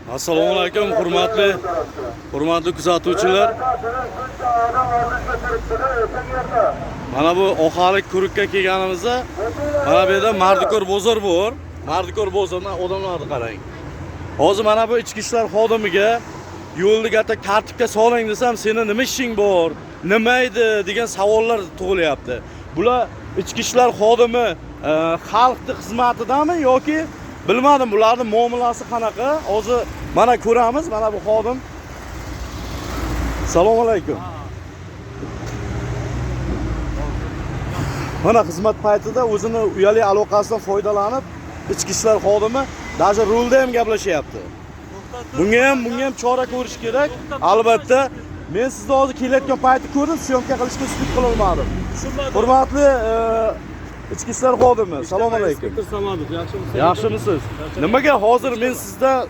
Assalomu alaykum hurmatli kuzatuvchilar. Mana bu Oqalik Kurukka kelganimizda mana bu yerda Mardikor bozor bor. Mardikor bozoridan odamlarni qarang. Hozir mana bu ichki ishlar xodimiga yo'lni katta tartibga soling desam, seni nima ishing bor? Nima edi degan savollar tug'ilyapti. Bular ichki ishlar xodimi xalqni xizmatidami yoki bilmadim, bularning muomalasi qanaqa? Hozir mana ko'ramiz, mana bu xodim. Assalomu alaykum. Mana xizmat paytida o'zini uyali aloqasidan foydalanib ichki ishlar xodimi даже rulda ham gaplashyapti. Bunga ham chora ko'rish kerak. Albatta, men sizni hozir kelayotgan payti ko'rdim, syomka qilishga uslut qilolmadim. Hurmatli ichki ishlar xodimi, assalomu alaykum. Inspektor Samadov, yaxshimisiz? Yaxshimisiz? Nimaga hozir men sizdan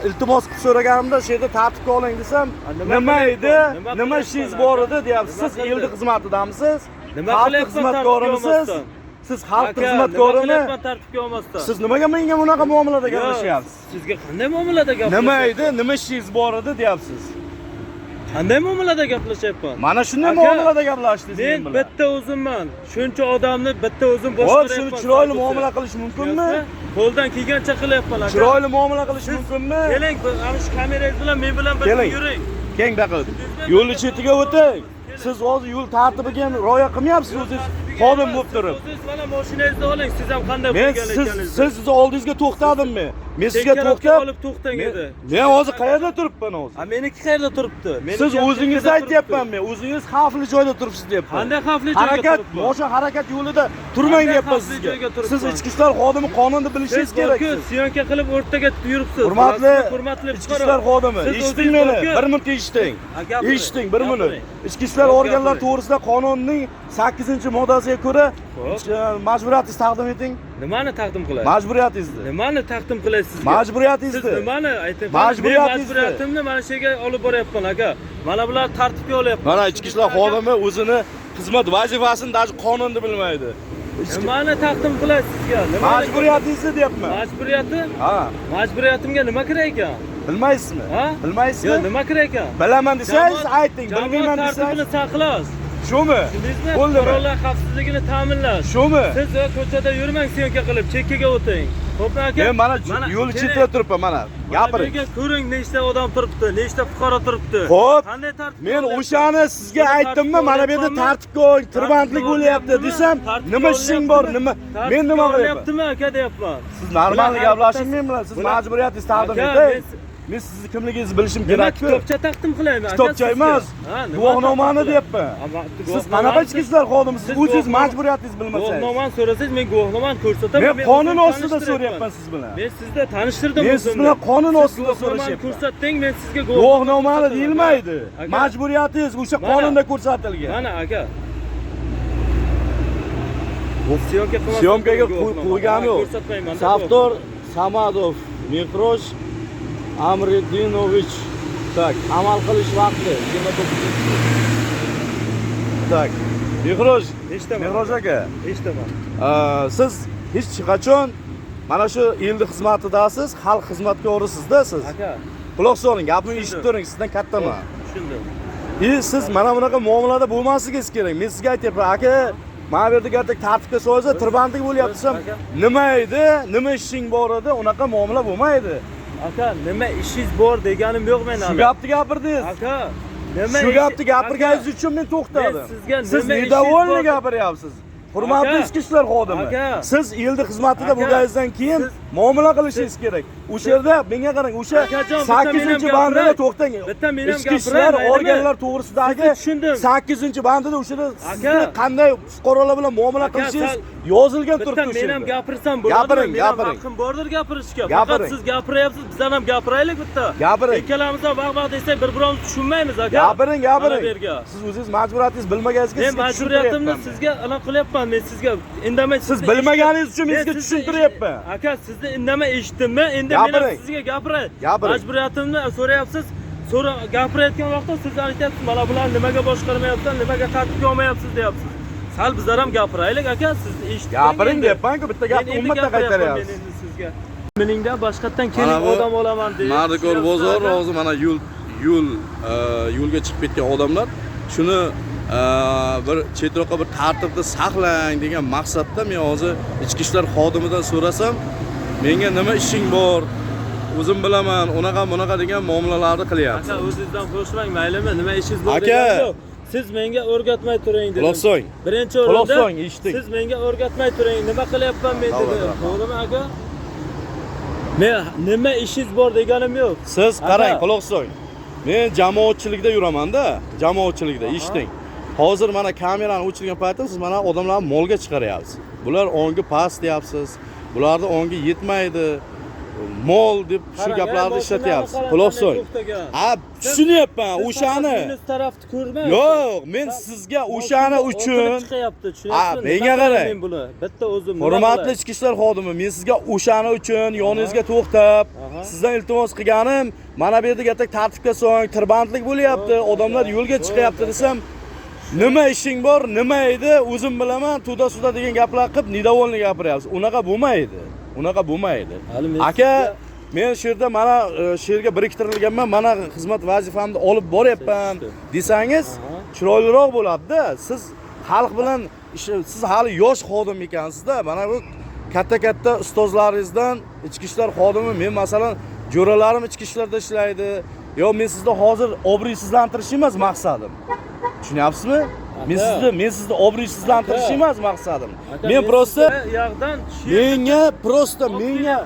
iltimos qilib so'raganimda shu yerda tartibga oling desam, nima edi, nima ishingiz bor edi deyapsiz. Siz elni xizmatidamisiz? Nima Xalqni qilyapman xizmatkorimisiz? tartibga olmasdan? Siz xalqni Aka, nima xizmatkorimi? qilyapman tartibga olmasdan? Siz nimaga menga bunaqa muomalada Yo'q, gaplashyapsiz? Sizga qanday muomalada gaplashyapman? Nima edi, nima ishingiz bor edi deyapsiz. Qanday muomalada gaplashyapman? Mana shunday Aka, muomalada gaplashdingiz men Men bilan. bitta o'zimman. Shuncha odamni bitta o'zim Hop, boshqaryapman. shuni chiroyli muomala qilish mumkinmi? Qo'ldan kelgancha qilyapman aka. Chiroyli muomala qilish mumkinmi? Keling, ana shu kamerangiz bilan men bilan birga Keling. yuring. Keng baqir. Yo'lni chetiga o'ting. Siz hozir yo'l tartibiga ham rioya qilmayapsiz o'zingiz xodim bo'lib turib. Siz o'zingiz mana mashinangizni oling, siz ham qanday Men qilgan siz ekaningizni. siz oldingizga to'xtadimmi? Men sizga Chekkaroqqa to'xtab olib to'xtang edi. Men hozir qayerda turibman hozir? Ha, meniki qayerda turibdi? Meniki Siz ham o'zingiz chekkada aytyapman turibdi. men. O'zingiz xavfli joyda turibsiz deyapman. Qanday xavfli joyga Harakat, turibman? moshin harakat yo'lida turmang Qanday deyapman xavfli sizga. joyga turibman? Siz ichki ishlar xodimi qonunni bilishingiz Siz kerak. borku, siz. syomka qilib o'rtaga yuribsiz. Hurmatli hurmatli ichki fuqaro. ishlar xodimi, Siz eshiting o'zingiz meni, borku, bir minut eshiting. Ha, gapiring, Eshiting, bir minut. gapiring. Ichki ishlar Xo'p, organlari gapiring. to'g'risida qonunning 8-moddasiga ko'ra Xo'p. Majburiyatingizni taqdim eting. Nimani taqdim qilay? Majburiyatingizni. Nimani taqdim qilay sizga? Majburiyatingizni. Siz nimani ayting? Majburiyatingizni. Men majburiyatimni mana shu yerga olib boryapman aka. Mana bular tartibga olyapman. Mana ichki ishlar xodimi o'zini xizmat vazifasini даже qonunni bilmaydi. Nimani taqdim qilay sizga? Nimani? Majburiyatingizni deyapman. Majburiyati? Ha, Majburiyatimga nima kerak ekan? bilmaysizmi? Ha? Bilmaysizmi? Yo'q, nima kerak ekan? Bilaman desangiz ayting, Jamoat bilmayman tartibini desangiz saqlash. shumi? Tushundingizmi? Bo'ldimi? Fuqarolar xavfsizligini ta'minlash. Shumi? Siz ko'chada yurmang syomka qilib, chekkaga o'ting. Xo'pmi aka? Men mana yo'l keling. chetida turibman mana. Gapiring. Mana bu yerga ko'ring nechta odam turibdi, nechta fuqaro turibdi. Xo'p. Qanday tartib? Men o'shani sizga aytdimmi, mana bu yerda tartibga oling, tirbandlik bo'lyapti desam, nima ishing bor, nima men nima qilyapman? Qilyaptimi aka deyapman. Siz normal Bular gaplashing men bilan, siz bular- majburiyatingizni taqdim Aka, eting. men- Men sizni kimligingizni bilishim Nima kerak-ku. kitobcha taqdim qilaymi aka? Kitobcha sizga? emas, Ha, nima guvohnomani taqdim qilay? deyapman. Ama Siz guvohnomani qanaqa ichki ishlar xodimisiz? Siz O'zingiz guvohnoma- majburiyatingizni bilmasangiz. Guvohnomani so'rasangiz men guvohnomani ko'rsataman. Men qonun o'zim ostida tanishtiryapman. so'rayapman siz bilan. Men sizda tanishtirdim Men siz o'zimni. bilan qonun Siz ostida guvohnomani so'rashyapman. ko'rsatding, men sizga Guvohnomani ko'rsataman. deyilmaydi. Aka, Majburiyatingiz o'sha Mana. qonunda ko'rsatilgan. Mana aka. Syomka qilmasdan Syomkaga guvohnoma. qo'ygani yo'q. Ko'rsatmayman. Safdor Samadov, Mehrosh Amridinovich. Tak, amal qilish vaqti 29. Tak. Mehrosh, Eshitaman. Mehrosh aka, Eshitaman. Siz hech qachon mana shu elni xizmatidasiz, xalq xizmatkorisizda siz. Aka, Quloq soling, gapimni eshitib turing, sizdan kattaman. tushundim. И siz mana bunaqa muomalada bo'lmasligingiz kerak. Men sizga aytyapman, aka, mana bu yerda katta tartibga solsa, tirbandlik bo'lyapti desam, Aka. nima edi, nima ishing bor edi, unaqa muomala bo'lmaydi. Aka, nima ishingiz bor deganim yo'q men Shu hali. gapni gapirdingiz. Aka, nima Shu gapni gapirganingiz Aka, uchun men to'xtadim. Men sizga Siz nima ishingiz недовольный bor- gapiryapsiz. Hurmatli Aka. ichki ishlar xodimi. Aka. Siz elni xizmatida Aka. bo'lganingizdan keyin Siz- muomala qilishingiz kerak. O'sha yerda menga qarang, o'sha Akajon, bitta men ham 8-bandida gapiray. to'xtang. Bitta men ham Ichki ishlar gapiray, maylimi? organlar to'g'risidagi Sizni tushundim. 8-bandida o'sha yerda sizni Aka. qanday fuqarolar bilan muomala Aka, qilishingiz sal- yozilgan Bitta turibdi o'sha men ham yerda. gapirsam bo'ladimi? Gapiring, Men ham gapiring. haqqim bordir gapirishga. Gapiring. Faqat siz gapiryapsiz, bizlar ham gapiraylik bitta. Gapiring. Ikkalamiz ham vaq-vaq desak bir-birimizni tushunmaymiz aka. Gapiring, Mana bu gapiring. yerga. Siz o'zingiz majburiyatingizni bilmaganingizga Men sizga majburiyatimni tushuntiryapman. sizga anaqa qilyapman, men sizga indamay Siz sizni bilmaganingiz uchun men Men sizga sizni tushuntiryapman. Aka, sizni indamay eshitdimmi? Endi men ham Gapiring. sizga gapiray. Gapiring. Majburiyatimni so'rayapsiz. So'ra gapirayotgan vaqtda siz aytyapsiz, mana bular nimaga boshqarmayapsan, nimaga tartibga olmayapsiz deyapsiz. Sal bizlar ham gapiraylik aka, sizni eshitdik. Gapiring deyapman-ku, bitta gapni Men 10 endi marta gapiryapman, qaytaryapsiz. Men endi sizga. Miningda boshqatdan keling odam olaman deb. Mardikor bozor hozir mana yo'l yo'lga chiqib ketgan odamlar shuni bir chetroqqa bir tartibni saqlang degan maqsadda men hozir ichki ishlar xodimidan so'rasam, menga nima ishing bor, o'zim bilaman, unaqa bunaqa degan muomalalarni qilyapti. Aka, o'zingizdan qo'shmang, maylimi? Nima ishingiz bor Aka. deganim yo'q. Siz menga o'rgatmay turing dedim. Quloq soling. Birinchi Quloq o'rinda soling, eshitdik. Siz menga o'rgatmay turing, nima qilyapman men Davlat dedim. rahbari. To'g'rimi aka? Men nima ishingiz bor deganim yo'q. Siz qarang, Aka. quloq soling. Men jamoatchilikda yuraman-da, jamoatchilikda eshiting. Hozir mana kamerani o'chirgan paytim siz mana odamlarni molga chiqaryapsiz. Bular ongi past deyapsiz. Bularni ongi yetmaydi. Mol deb shu Qarang, gaplarni mashinani ishlatyapsiz. qarang, Quloq qanday soling. to'xtagan. Ha, tushunyapman Siz faqat o'shani. minus tarafni ko'rmayapsiz. Yo'q, men sizga o'shani Otilib uchun chiqyapti, Ha, tushunyapsizmi? menga Nima qilay qarang. Men buni bitta o'zim nima Hurmatli qilay? ichki ishlar xodimi, men sizga o'shani uchun yoningizga to'xtab, Aha. sizdan iltimos qilganim, mana bu yerda katta tartibga soling, tirbandlik bo'lyapti, To'g'ri, odamlar yo'lga to'g'ri. chiqyapti desam, nima ishing bor, nima edi, o'zim bilaman, tuda-suda degan gaplar qilib, недовольный gapiryapsiz. Unaqa bo'lmaydi. Unaqa bo'lmaydi. Hali men Aka, sizga- men shu yerda mana shu yerga biriktirilganman, mana xizmat vazifamni olib boryapman desangiz, Aha. chiroyliroq bo'ladi-da. Siz xalq bilan siz hali yosh xodim ekansizda. Mana bu katta-katta ustozlaringizdan ichki ishlar xodimi, men masalan jo'ralarim ichki ishlarda ishlaydi. Yo, men sizni hozir obro'sizlantirish emas maqsadim. Tushunyapsizmi? Men Aka. sizni obro'sizlantirish Aka. emas maqsadim. Aka, Men просто sizga yoqdan menga просто menga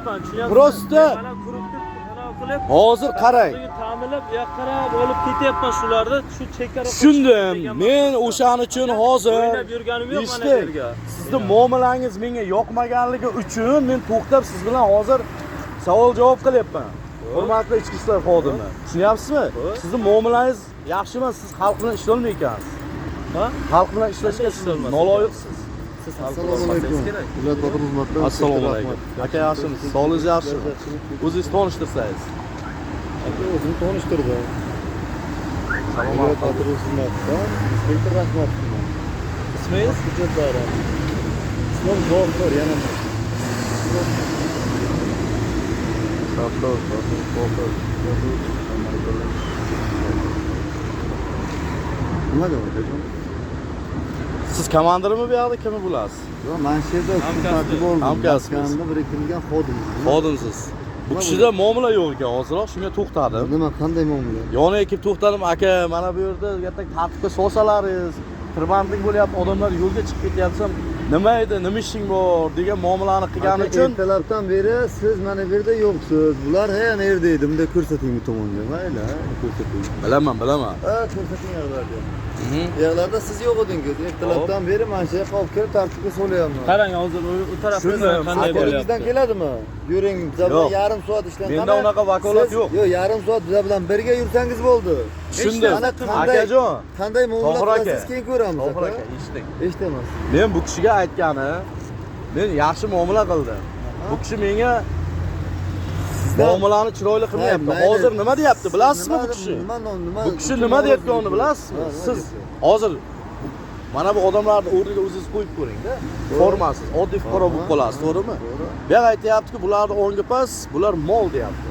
просто mana kurukni qanaqa qilib hozir qarang. Ta'minlab bu yoqqa qarab olib ketyapman shularni shu chekkaroqqa Tushundim. chiqib degan Men maqsadda. o'shaning uchun hozir o'ynab yurganim yo'q mana bu Eshiting. yerga. Sizni muomalangiz menga yoqmaganligi uchun men to'xtab siz bilan hozir savol javob qilyapman. Hurmatli ichki ishlar xodimi. Tushunyapsizmi? Xo'p. Sizni muomalangiz yaxshi emas, siz xalq bilan ishlolmay ekansiz. Ha? Xalq bilan ishlashga Qanday siz ishlolmas noloyiqsiz. Siz xalq Assalomu olmasangiz alaykum. kerak. Viloyat patrul xizmatidan Assalomu alaykum. Aka yaxshimisiz? Sog'ligingiz yaxshimi? O'zingiz tanishtirsangiz. Aka o'zim tanishtirdim. Salom Viloyat alaykum. patrul xizmatidan inspektor Rahmatov. Ismingiz? Hujjatlari. Islom Zohir yana. Sattor, Zohir. Nima deyapti akajon? Siz komandirmi bu yoqda kimi bo'lasiz? Yo'q, men shu yerda Hamkasbi. tartib oldim. Hamkasbingiz. Maskanimda biriktirilgan xodimman. Xodimsiz. Bu Nima kishida muomala yo'q ekan, hozirroq shunga to'xtadim. Nima qanday muomala? Yoniga kelib to'xtadim, aka, mana bu yerda katta tartibga solsalaringiz, tirbandlik bo'lyapti, odamlar yo'lga chiqib ketyapti. Nima edi, nima ishing bor degan muomalani qilgani Aka, uchun ertalabdan beri siz mana bu yerda yo'qsiz. Bular he yerda edi. Bunday ko'rsating bu tomonga. Mayli, ha, ko'rsating. bilaman, bilaman. Ha, ko'rsating yoqlarga. Yoqlarda siz yo'q edingiz. Ertalabdan beri mana shu yoqqa olib kelib tartibga solyapman. Qarang hozir u tarafda Tushundim. qanday Qo'lingizdan bo'lyapti. keladimi? Yuring, biza bilan Yo'q. yarim soat ishlang. Menda unaqa vakolat yo'q. Yo'q, yarim soat biza bilan birga yursangiz bo'ldi. Tushundim. Ana qanday Akajon, qanday muomala Tohir aka. qilasiz keyin ko'ramiz. Tohir aka. aka, eshiting. Eshitaman. Men bu kishiga aytgani, men yaxshi muomala qildim. Bu kishi menga Sizdan- muomalani chiroyli qilmayapti. Mayli. Hozir nima deyapti, bilasizmi bu Nima- kishi? Nima Bu kishi nima deyotganini bilasizmi? Ha, nima Siz deyapti? hozir mana bu odamlarni o'rniga o'zingiz qo'yib ko'ring-da. Formasiz, oddiy fuqaro bo'lib Aha, qolasiz, aha, to'g'rimi? to'g'ri. Bu yoq aytyaptiki, bularni o'ngi past, bular mol deyapti.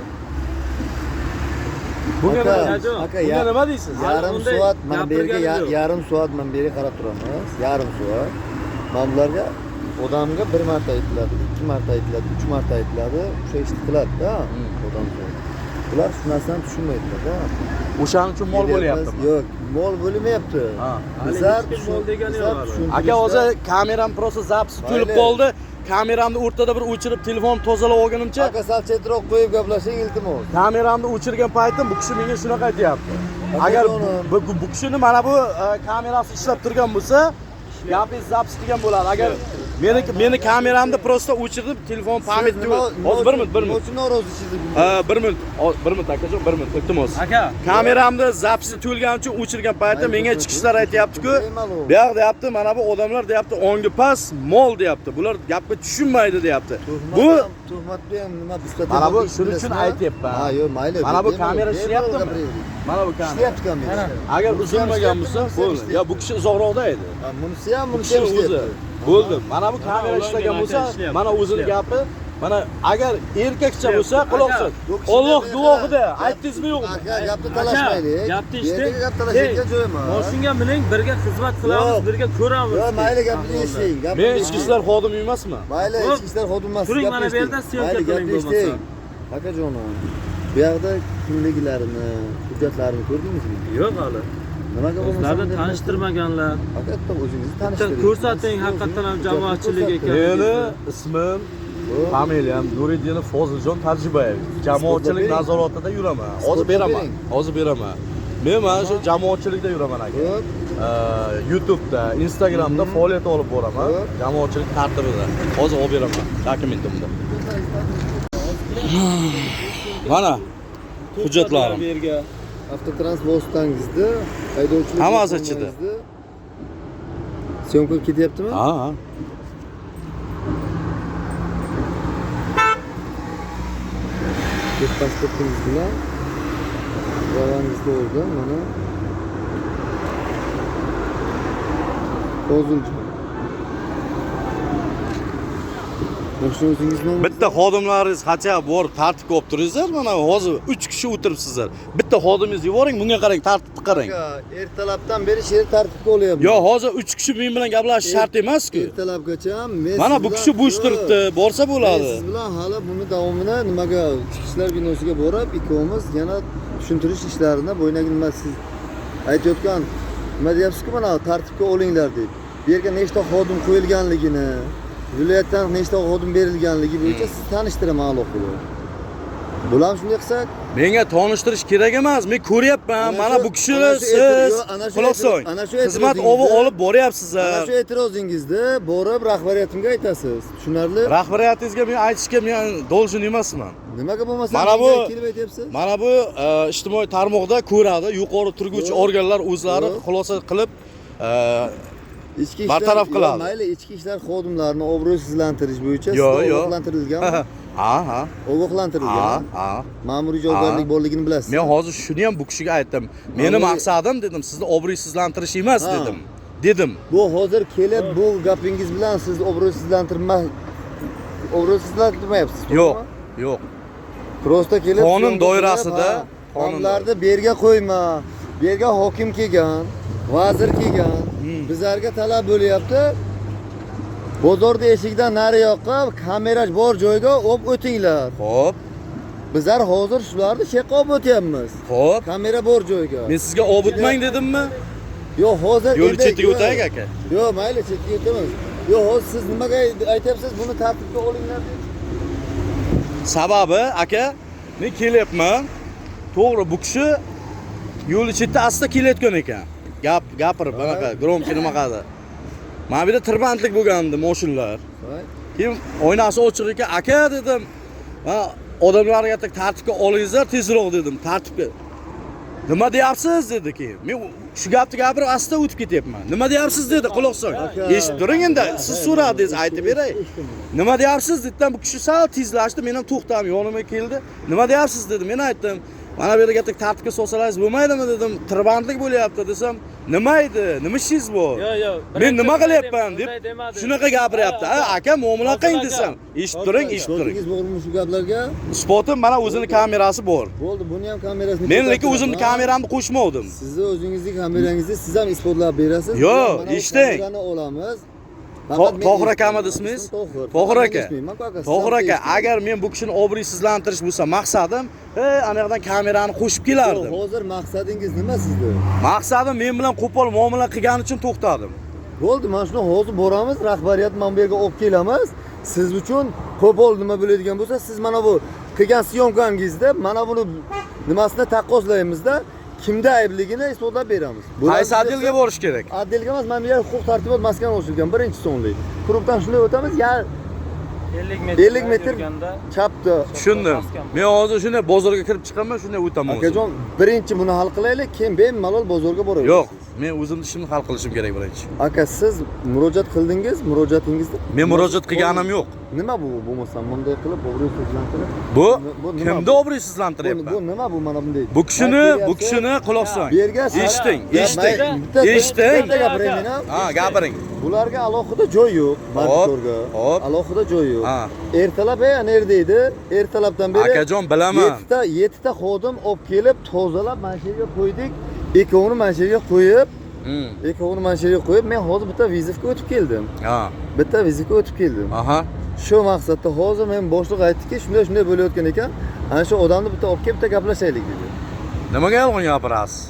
Bunga Aka, nima deysiz? aka, Bunga ya- nima deysiz? Yarim Unday soat mana bu yerga gapirganim yo'q. yarim soat mana bu yerga qarab turamiz. Yarim soat. Mana bularga odamga bir marta aytiladi, ikki marta aytiladi, uch marta aytiladi, o'sha ishni qiladi-da odam. Bular shu narsani tushunmaydilar-da. O'shaning uchun mol Kelyapmiz, bo'lyaptimi? Yo'q, mol bo'lmayapti. Ha. Hali Bizlar hech kim mol degani bizlar yo'q hali. tushuntirishda- Aka hozir kameram просто zapisi to'lib Mayli. qoldi. Kameramni o'rtada bir o'chirib, telefon tozalab olgunimcha Aka sal chetroq qo'yib gaplashing iltimos. kameramni o'chirgan paytim bu kishi menga shunaqa aytyapti. Agar bu kishini mana bu kamerasi ishlab turgan bo'lsa, gapingiz zapis qilgan bo'ladi. Agar meni kameramni просто o'chirib, telefon Siz pamyatni hozir bir minut, bir Nima minut. uchun norozisiz bunga? Bir minut, bir minut akajon, bir minut iltimos. Aka, Kameramni zapisi to'lgani uchun o'chirgan paytim menga chiqishlar aytyapti-ku. Bu yoq deyapti, mana bu odamlar deyapti, ongi past mol deyapti. Bular gapga tushunmaydi deyapti. Bu tuhmatni ham nima bizda Mana bu shuning uchun aytyapman. Ha, yo'q, mayli. Mana bu bemalol, kamera bemalol ishlayaptimi? gapiravering. Mana bu kamera. Ishlayapti kamera. Agar Bunisi ham uzilmagan ishlayapti, bo'lsa, bunisi ham bo'ldi. Ya bu ishlayapti. kishi uzoqroqda edi. Ha, bunisi ham, Bu bunisi kishi ham o'zi. ishlayapti. Bo'ldi. Mana bu kamera ularga ishlagan aka bo'lsa, ishlayapti, mana o'zini ishlayapti. gapi Mana agar erkakcha bo'lsa, quloq sol. Bu kishi Alloh gapini guvohida, qara. aytdingizmi yo'qmi? Aka, gapni talashmaylik. Gapni Bu yerda eshiting. gap talashayotgan joy emas. Moshinga mining, birga xizmat qilamiz, Yo'q. birga ko'ramiz. Yo'q, mayli gapni eshiting. Gapni Men eshiting. ichki ishlar xodimi emasman. Mayli, Yo'q. ichki ishlar xodimi emas. Turing, gapni mana bu eshiting. yerda syomka Mayli, qiling gapni bo'lmasa. eshiting. Akajonim, bu yoqda kimliklarini, hujjatlarini ko'rdingizmi? Yo'q hali. Nimaga bo'lmasa O'zlarini bunday tanishtirmaganlar. Aka, bitta o'zingizni tanishtiring. Ko'rsating, Siz haqiqatdan ham o'zingiz jamoatchilik hujjatni ekan. Meni ismim, Yo'q. familiyam Nuriddinov Foziljon Tarjibayev. Jamoatchilik bering. nazoratida yuraman. Hozir Isbotlab beraman. bering. Hozir beraman. Men mana shu jamoatchilikda yuraman aka. Yo'q. YouTube'da, Instagramda faoliyat olib boraman. Yo'q. Jamoatchilik tartibida. Hozir olib beraman dokumentimni. Mana hujjatlarim. Bu yerga. Avtotrans vositangizda haydovchilik Hammasi ichida. Syomka ketyaptimi? Ha, ha. Deb pasportingiz bilan pravangizda oldi mana Foziljon. Mana shuni o'zingiz nomingiz. Bitta xodimlaringiz hacha borib tartibga olib turingizlar. Mana hozir 3 kishi o'tiribsizlar. Bitta xodimingizni yuboring, bunga qarang, tartibni qarang. Aka, ertalabdan beri sher tartibga olyapman. Yo, hozir 3 kishi men bilan gaplashish shart emas-ku. Ertalabgacha men Mana siz bu bilan- kishi bo'sh turibdi, borsa Men bo'ladi. siz bilan hali buni davomini nimaga ichki ishlar binosiga borib ikkovimiz yana tushuntirish ishlarini bo'ynagi nima siz aytayotgan nima deyapsizku mana tartibga olinglar deb bu yerga nechta xodim qo'yilganligini viloyatdan nechta xodim berilganligi bo'yicha sizni tanishtiraman alohida bular ham shunday qilsak Menga tanishtirish kerak emas. Men ko'ryapman. Ana Mana shu- bu kishini ana shu siz yo'q, ana shu quloq soling. ana shu Xizmat e'tirozingizni- ovi olib boryapsizlar. ana shu e'tirozingizni borib rahbariyatimga aytasiz tushunarli Rahbariyatingizga men aytishga men должен emasman. nimaga bo'lmasa Mana menga bu- kelib aytyapsiz Mana bu ijtimoiy tarmoqda ko'radi, yuqori turguvchi Yo'q. organlar o'zlari Yo'q. xulosa qilib ichki ishlar bartaraf qiladi. Yo'q, mayli ichki ishlar xodimlarini obro'sizlantirish bo'yicha Yo'q, sizda yo'q. ogohlantirilganmi Ha, ha. Ha, ogohlantirilgan ha. ma'muriy javobgarlik Ha. borligini bilasiz Men hozir shuni ham bu kishiga aytdim. Meni Ma'muriy- maqsadim dedim, sizni obro'sizlantirish emas Ha. dedim. Dedim. bu hozir kelib bu gapingiz bilan siz obro'sizlantirma obro'sizlantirmayapsiz Yo'q, to'g'rimi? yo'q. Prosta kelib Qonun syomka qilib, doirasida, ha, qonun odamlarni bu yerga qo'yma bu yerga hokim kelgan vazir kelgan bizlarga talab bo'lyapti bozorni eshigidan nari yoqqa kamera bor joyga olib o'tinglar Xo'p, bizlar hozir shularni shu yoqqa olib o'tyapmiz xo'p. kamera bor joyga Men sizga olib o'tmang dedimmi? yo'q hozir Yo'l endi- chetiga yo'q. o'taylik aka. yo'q mayli chetga o'tamiz yo'q hozir siz nimaga aytyapsiz buni tartibga olinglar deb Sababi aka, men kelyapman. To'g'ri, bu kishi yo'l chetida asta kelayotgan ekan. Gap gapirib, anaqa gromki nima qiladi. Mana bu yerda tirbandlik bo'lgandi moshinlar. Voy. Keyin oynasi ochiq ekan, aka dedim. Ha, odamlarga tartibga olingizlar tezroq dedim, tartibga. Nima deyapsiz dedi keyin. Men shu gapni gapirib asta o'tib ketyapman. Nima deyapsiz dedi, quloq soling. Aka. Eshitib turing endi, siz so'radingiz, aytib beray. Nima deyapsiz dedidan bu kishi sal tezlashdi, men ham to'xtadim, yonimga keldi. Nima deyapsiz dedi, men aytdim. Mana bu yerga tartibga solsalaringiz bo'lmaydimi dedim, tirbandlik bo'lyapti desam, nima edi? Nima ishingiz bu? Yo'q, yo'q. Men nima qilyapman deb Unday demadi. shunaqa gapiryapti. Ha, aka muomala qiling desam, eshitib turing, eshitib turing. Isbotingiz bormi shu gaplarga Isbotim mana o'zini kamerasi bor. bo'ldi buni ham kamerasini Men lekin ko'rsatib o'zimni turaman. kameramni qo'shmovdim. Sizni o'zingizni kamerangizni siz ham isbotlab berasiz. Yo'q, Mana bu eshiting. Kamerani olamiz. Faqat men Tohir eshitmayman. akami ismingiz? Ismim Tohir. Tohir Men aka. eshitmayman, aka, siz Tohir ham aka, eshitmayman. agar men bu kishini obro'sizlantirish bo'lsa maqsadim, ey, ana yoqdan kamerani qo'shib kelardim. Yo'q, hozir maqsadingiz nima sizni? Maqsadim men bilan qo'pol muomala qilgani uchun to'xtadim. Bo'ldi, mana shuni hozir boramiz, rahbariyat mana bu yerga olib kelamiz. Siz uchun qo'pol nima bo'ladigan bo'lsa, siz mana bu qilgan syomkangizda mana buni nimasini taqqoslaymizda, kimda aybligini isbotlab beramiz. Bular Qaysi отдел ga borish kerak? Отдел ga emas, mana bu yer huquq tartibot maskan ochilgan birinchi sonli. Klubdan shunday o'tamiz, ya 50 metr 50 metr yurganda chapda. Tushundim. Men hozir shunday bozorga kirib chiqaman, shunday o'taman. o'zim. Akajon, birinchi buni hal qilaylik, keyin bemalol bozorga boraverasiz. Yo'q, men o'zimni ishimni hal qilishim kerak birinchi. Aka, siz murojaat qildingiz, murojaatingizni Men murojaat qilganim yo'q. Nima bu bo'lmasam bunday qilib obro'sizlantirib? Bu nima kimni bu? obro'sizlantiryapman? Bu nima bu mana bunday? Bu kishini, bu kishini quloq soling. Bu yerga Eshiting, Ya, eshiting. Bitta Eshiting. gapiray men ham. Ha, gapiring. Bularga alohida joy yo'q, mardikorga. Hop. Alohida joy yo'q. Ha. Ertalab nerda edi? Ertalabdan beri Akajon bilaman. 7 ta xodim olib kelib, tozalab mana shu yerga qo'ydik. Ikkovini mana shu yerga qo'yib, ikkovini mana shu yerga qo'yib, men hozir bitta vizitga o'tib keldim. Ha. Bitta vizitga o'tib keldim. Aha. Shu maqsadda hozir men boshliq aytdiki, shunday shunday bo'layotgan ekan. Ana shu odamni bitta olib kelib bitta gaplashaylik dedi. Nimaga yolg'on gapirasiz?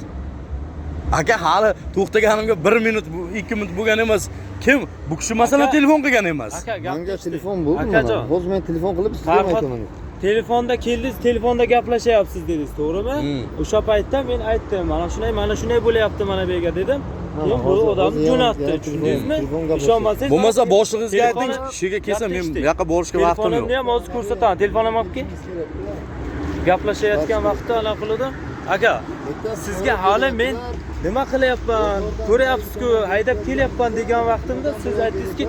Aka, hali to'xtaganimga 1 minut, 2 minut bo'lgan emas. Kim? Bu kishi masalan Aka- telefon qilgan emas. Aka, gap Menga eshitdik. telefon bo'ldi mana. Akajon. Hozir men telefon qilib sizga ham Farhod, aytaman. Telefonda keldingiz, telefonda gaplashyapsiz dedingiz, to'g'rimi? O'sha paytda men aytdim, mana shunday, mana shunday bo'lyapti mana bu yerga dedim. Mana Keyin bu hozir- odamni hozir yana- jo'natdi, yana telefon- tushundingizmi? telefon gaplashdik. Ishonmasangiz Bo'lmasa boshlig'ingizga ayting, telefoni- kishiga kelsa men gapni bu eshiting. yoqqa borishga vaqtim yo'q. Telefonimni ham hozir ko'rsataman. Telefonimni olib kel. Gaplashayotgan vaqtda anaqa qildim. Aka, Bitta sizga hali men nima qilyapman, ko'ryapsiz-ku, haydab kelyapman degan vaqtimda siz aytdingizki,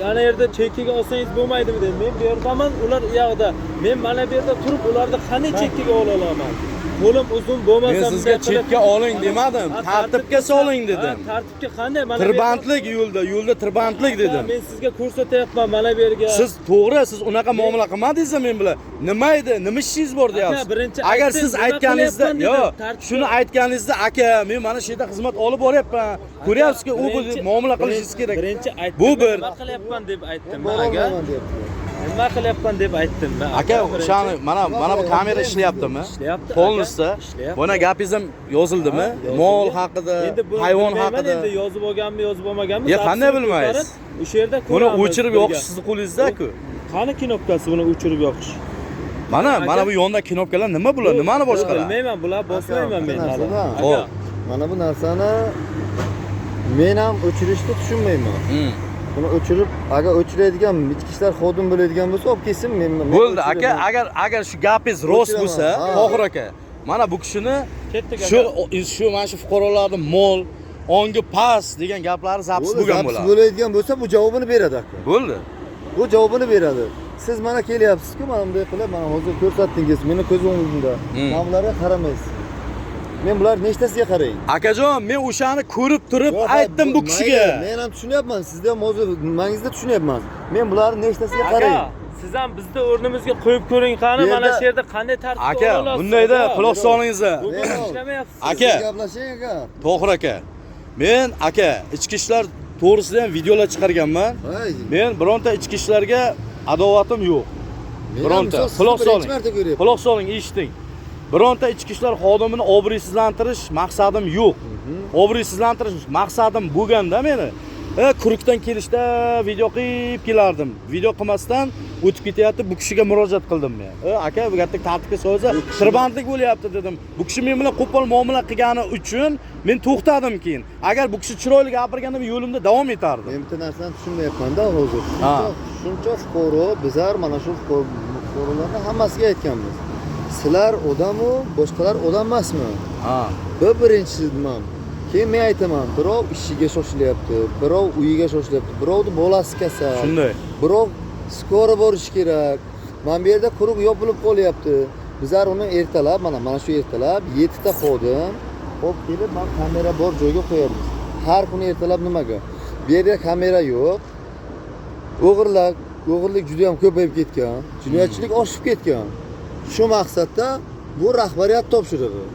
ana yerda chekkaga olsangiz bo'lmaydimi dedim. Men bu yerdaman, ular u yoqda. Men mana bu yerda turib ularni qanday chekkaga ola olaman? Qo'lim uzun bo'lmasa Men sizga bunday qilib- chetga oling demadim, Ha, tartibga soling dedim. Ha, tartibga qanday? Mana bu yerda- Tirbandlik yo'lda, yo'lda tirbandlik dedim. Men sizga ko'rsatyapman mana bu yerga. Siz to'g'ri, siz unaqa muomala qilmadingiz men bilan. Nima edi? Nima ishingiz bor deyapsiz. Birinchi Agar aytdim, siz nima aytganingizda, qilyapman dedim, yo'q, tartibga- shuni aytganingizda aka, men mana shu yerda xizmat olib boryapman. Ko'ryapsizki, u bu Birinchi- muomala qilishingiz kerak. Birinchi aytdim. Bu bir. Nima qilyapman deb aytdim. Bora Aka. olmayman deyapti. Nima qilyapman deb aytdim. Men Aka, birinchi- o'shani mana mana bu kamera ishlayaptimi? Ishlayapti, aka, Polnusda. ishlayapti. Buni gapingiz ham yozildimi? Yozildi. Mol haqida, Endi buni hayvon bilmayman, haqida. Endi yozib olganmi, yozib olmaganmi? Ya, qanday Zapsini bilmaysiz? ko'tarib, o'sha yerda Buni ko'ramiz o'chirib birga. yoqish sizni qo'lingizda-ku. Qani knopkasi buni o'chirib yoqish? Mana Aka. mana bu yonda knopkalar nima bular? Nimani boshqaradi? Bilmayman, bular bosmayman men Aka, hali. bitta narsada- Aka, Xo'p. Mana bu narsani men ham o'chirishni tushunmayman. Buni o'chirib, agar o'chiradigan ichki ishlar xodim bo'ladigan bo'lsa, olib kelsin, men Bo'ldi aka, o'chiraman. agar shu gapingiz rost O'chiraman, bo'lsa, ha. Tohir aka, mana bu kishini Ketdik shu aka. shu mana shu fuqarolarni mol, ongi past degan gaplari zapis Bo'ldi, bo'lgan zapis bo'ladi. bo'ladigan bo'lsa, bu javobini beradi aka. Bo'ldi. Bu javobini beradi. Siz mana kelyapsiz-ku, mana bunday qilib, mana hozir ko'rsatdingiz, meni ko'z o'ngimda. Mana bularga qaramaysiz. Men bular nechtasiga qarang? Akajon, men o'shani ko'rib turib Yo'q, aytdim bu kishiga. Mayli, men ham tushunyapman, sizni ham hozir nimangizda tushunyapman. Men bularni nechtasiga qarang? Aka, siz ham bizni o'rnimizga qo'yib ko'ring qani, Bu mana yerda- shu yerda qanday tartibga Aka, ola olasiz? bundayda aka? quloq solingiz. Bugun Bemalol. ishlamayapsiz. Aka. Siz gaplashing aka. Tohir aka, men aka ichki ishlar to'g'risida ham videolar chiqarganman. Voy. Men bironta ichki ishlarga adovatim yo'q. Men ham Bironta. misol sizni Quloq birinchi soling. marta ko'ryapman. Quloq soling, eshiting. Bironta ichki ishlar xodimini obro'sizlantirish maqsadim yo'q. Obro'sizlantirish maqsadim bo'lganda meni kurukdan kelishda video qilib kelardim. Video qilmasdan o'tib ketyapti, bu kishiga murojaat qildim men. Aka, bu gapni tartibga solsa, tirbandlik bo'lyapti dedim. Bu kishi men bilan qo'pol muomala qilgani uchun men to'xtadim keyin. Agar bu kishi chiroyli gapirganda men yo'limda davom etardim. Men bitta narsani tushunmayapman-da hozir. Ha. Shuncha fuqaro, bizlar mana shu fuqarolarni hammasiga aytganmiz. Sizlar odamu, boshqalar odam emasmi? Ha. Bu birinchi nimam. Keyin men aytaman, birov ishiga shoshilyapti, birov uyiga shoshilyapti, birovni bolasi kasal. Shunday. Birov skora borishi kerak. Mana bu yerda quruq yopilib qolyapti. Bizlar uni ertalab, mana shu ertalab 7 ta xodim olib kelib, mana kamera bor joyga qo'yamiz. Har kuni ertalab nimaga? Bu yerda kamera yo'q. O'g'irlik juda ham ko'payib ketgan, jinoyatchilik oshib ketgan. Shu maqsadda bu rahbariyat topshirig'i.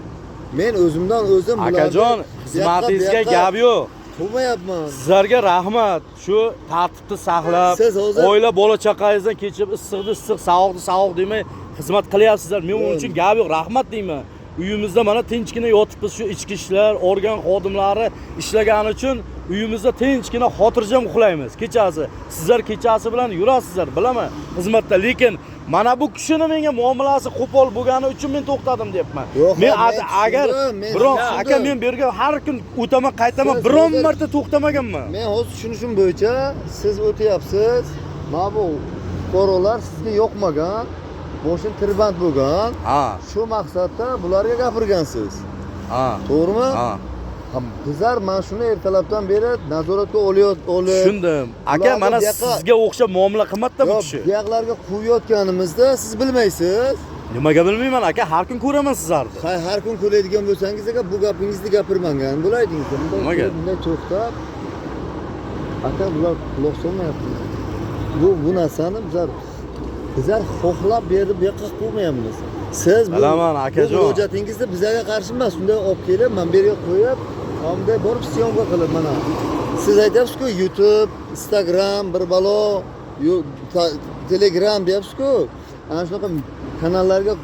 Men o'zimdan o'zim bularni Akajon, bu yoqqa, bu xizmatingizga yoqqa gap yo'q. Quvmayapman. Sizlarga rahmat. Shu tartibni saqlab, Siz hozir- oila bola chaqangizdan kechib issiqni issiq, sovuqni sovuq demay xizmat qilyapsizlar. Men uning uchun gap yo'q, rahmat deyman. Uyimizda mana tinchgina yotibmiz, shu ichki ishlar organ xodimlari ishlagani uchun uyimizda tinchgina xotirjam uxlaymiz kechasi. Sizlar kechasi bilan yurasizlar, bilaman xizmatda, lekin mana bu kishini menga muomalasi qo'pol bo'lgani uchun men to'xtadim deyapman. Yo'q, Men men agar tushundim, men biron tushundim. aka men bu yerga har kun o'taman, qaytaman, Siz biron hozir- marta to'xtamaganman. Men hozir tushunishim bo'yicha siz o'tyapsiz. Mana bu fuqarolar sizga yoqmagan, moshin tirband bo'lgan. Ha, Shu maqsadda bularga gapirgansiz. ha, To'g'rimi? ha. Bizlar mana shuni ertalabdan beri nazoratga olib Tushundim. Aka, Ularni mana bu yoqqa- sizga o'xshab muomala qilmadida bu Yo'q, kishi. bu yoqlarga quvayotganimizda siz bilmaysiz. Nimaga bilmayman aka, har kun ko'raman sizlarni. Hay, har kun ko'radigan bo'lsangiz aka, bu gapingizni gapirmagan bo'laydingiz. Bunday Nimaga? Bunday to'xtab, aka, bular quloq solmayapti. Bu narsani bizlar xohlab berib bu yoqqa qo'ymayapmiz. Siz bu, Bilaman, akajon. bu murojaatingizni bizlarga qarshi emas, shunday olib kelib, mana bu yerga qo'yib, bunday borib syomka qilib mana. Siz aytyapsiz-ku, YouTube, Instagram, bir balo, Telegram deyapsiz-ku. Ana shunaqa kanallarga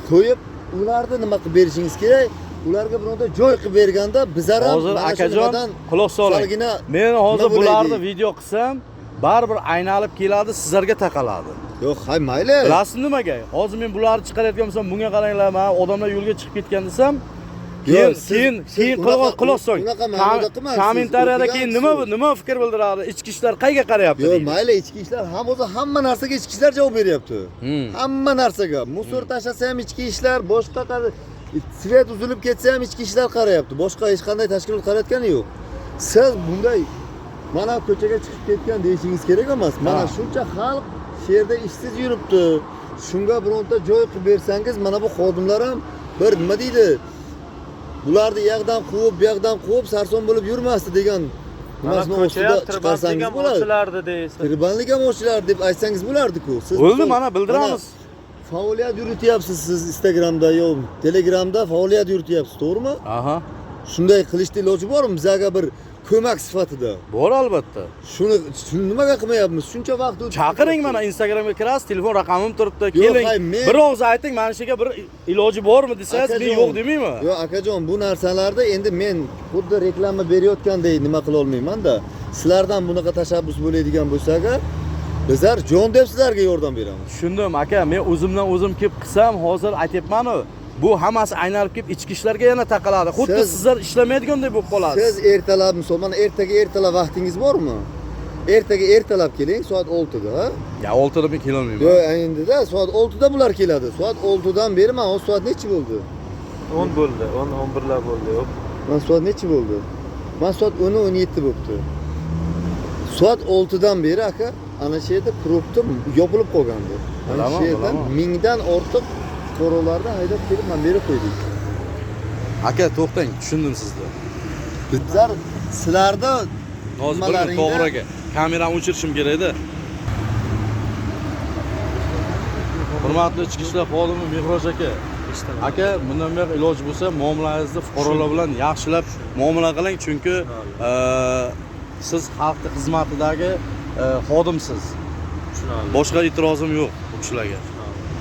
qo'yib, ularni nima qilib berishingiz kerak? Ularga bironta joy qilib berganda bizlar ham Hozir mana shu akajon nimadan quloq soling. salgina Men hozir nima bularni bo'laydi? video qilsam, baribir aylanib keladi, sizlarga taqaladi. Yo'q, hay mayli. Bilasizmi nimaga? Hozir men bularni chiqarayotgan bo'lsam, bunga qaranglar, mana odamlar yo'lga chiqib ketgan desam, keyin Yo'q, keyin siz keyin quloq soling. unaqa ma'noda qilmang, siz Kommentariyada keyin nima o'qigansiz. nima fikr bildiradi? Ichki ishlar qayga qarayapti? Yo'q, deydi. mayli, ichki ishlar ham o'zi hamma narsaga ichki ishlar javob beryapti. Hamma narsaga. Musor tashlasa ham ichki ishlar, boshqa svet uzilib ketsa ham ichki ishlar qarayapti. Boshqa hech qanday tashkilot qarayotgani yo'q. Siz bunday mana ko'chaga chiqib ketgan deyishingiz kerak emas. Mana shuncha xalq shu yerda ishsiz yuribdi. Shunga bironta joy qilib bersangiz, mana bu xodimlar ham bir nima deydi? Bularni yoqdan quvib, bu yoqdan quvib sarson bo'lib yurmasdi degan Mana nimasini ko'cha ostida ham tirbandlik chiqarsangiz ham bo'ladi. ochilardi deysiz. Tirbandlik ham ochilardi deb aytsangiz bo'lardi-ku. Siz Bo'ldi, mana bildiramiz. Mana faoliyat yurityapsiz siz Instagramda yo Telegramda faoliyat yurityapsiz, to'g'rimi? Aha. Shunday qilishni iloji bormi bizlarga bir ko'mak sifatida? Bor albatta. Shuni nimaga qilmayapmiz? Shuncha vaqt o'tib. Chaqiring mana Instagramga kirasiz, telefon raqamim turibdi. Yo'q, Keling. hay, men- Bir og'iz ayting, mana shu yerga bir iloji bormi desangiz, men Akajon, yo'q demayman. Yo'q, akajon, bu narsalarda endi men xuddi reklama berayotgandek nima qila olmayman-da. Sizlardan bunaqa tashabbus bo'ladigan bo'lsa agar, bizlar jon deb sizlarga yordam beramiz. Tushundim aka, men o'zimdan o'zim kelib qilsam, hozir aytyapman-u, bu hammasi aylanib kelib ichki ishlarga yana taqaladi. Xuddi sizlar ishlamaydigandek bo'lib qolasiz. Siz ertalab, misol, mana ertaga ertalab vaqtingiz bormi? Ertaga ertalab keling, soat 6da. Ya 6da men kelolmayman. Yo'q, endida soat 6da bular keladi. Soat 6dan beri mana hozir soat nechi bo'ldi? 10 bo'ldi, 10 11lar bo'ldi, yo'q. Mana soat nechi bo'ldi? Mana soat 10:17 bo'libdi. Soat 6dan beri aka, ana shu yerda probka yopilib qolgandi. Ana shu yerdan 1000dan ortiq fuqarolarni haydab kelib mana bu yerga qo'ydik. Aka, to'xtang, tushundim sizni. Bizlar sizlarda Hozir bir minut, to'g'ri aka. Kamerani o'chirishim kerak-da. Hurmatli ichki ishlar xodimi Mehroj aka. Aka, bundan buyoq iloji bo'lsa muomalangizni fuqarolar bilan yaxshilab muomala qiling, chunki siz xalqning xizmatidagi xodimsiz. Tushunarli. Boshqa e'tirozim yo'q bu kishilarga.